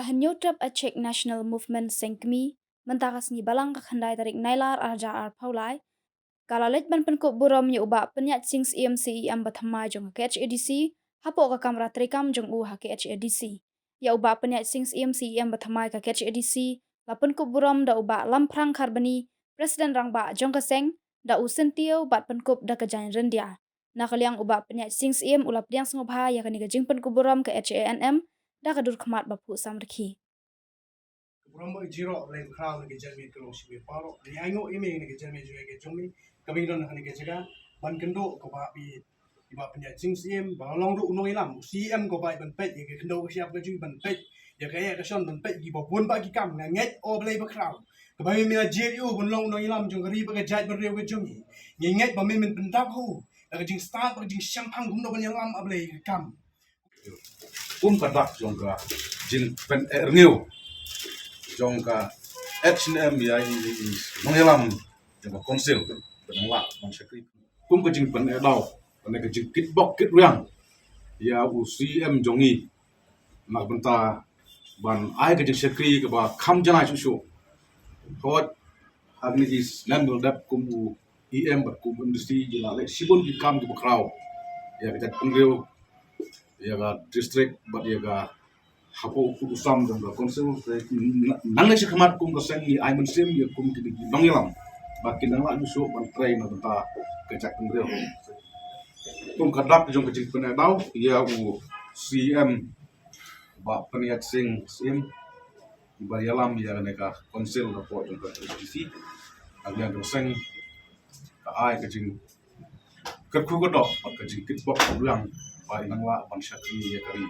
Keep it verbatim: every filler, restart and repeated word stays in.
Hynñiewtrep Achik National Movement Seng Kmie, mynta ka sngi Balang ka khyndai tarik Nailar arhajar arphew lai, ka la leit ban pynkup burom ïa u Bah Pynïaid Sing Syiem, C E M ba thymmai jong ka K H A D C, hapoh ka kamra treikam jong u ha K H A D C. Ïa u Bah Pynïaid Sing Syiem, C E M ba thymmai ka K H A D C, la pynkup burom da u Bah Lamphrang Kharbani, President Rangbah jong ka seng, da u syntiew bad pynkup da ka jaiñ ryndia. Na ka liang u Bah Pynïaid Sing Syiem u la pdiang sngewbha ïa kane ka jingpynkup burom ka H A N M da ka dur khmat ba phuh samrkhie. Burom ba jyrok leng khraw na ka jingmih ka long shi mih parok. Ni ai ngok imi na ka jingmih jong ka jong mi. Ka bing don na ka jaka ban kynduh ka ba bi i Bah Pynïaid Sing Syiem ba long ruh u nongïalam, u C M ka ba ban peit ïa ka kynduh ka shyiap ka jong ban peit ïa ka ïa ka shon ban peit ki ba bun ba ki kam. Nga ngeit, O Blei ba khraw, ka ba mi la jir ïa u ban long u nongïalam jong ka ri ba ka jait ba riew ka jong mi. Nga ngeit ba mi min pyndap ha u da ka jingstad ba ka jingshemphang kumno ban ïalam, A Blei, ka kam. Kum ka dak jong ka jingpynerngiew jong ka H N M ïa i, i, i nongïalam jong ka council, ka nang lah ban shakri. Kum ka jingpyndaw, ka ne ka jingkitbok kitrwiang ïa u C M jong i, na ka bynta ban ai ka jingshakri kaba kham janai shuh shuh. Hooid, ha kine ki snem ba la dep kum u E M bad kum u M D C, i la leh shibun ki kam kiba khraw ïa ka jaitbynriew, ïa ka district bad ïa ka hapoh u kut u sam jong ka council. Te nangne shakhmat kum ka seng ngi ai mynsiem ïa kum kine ki nongïalam ba kin nang lah shuh shuh ban trei na ka bynta ka jaitbynriew. Kum ka dak jong ka jingpyndaw ïa u C M Bah Pynïaid Sing Syiem, ba ïalam ïa kane ka council hapoh jong ka H A D C. Ka liang ka seng ka ai ka jingkyrkhu ka doh bad ka jingkitbok ka liang ba i nang lah ban shakri ïa ka ri.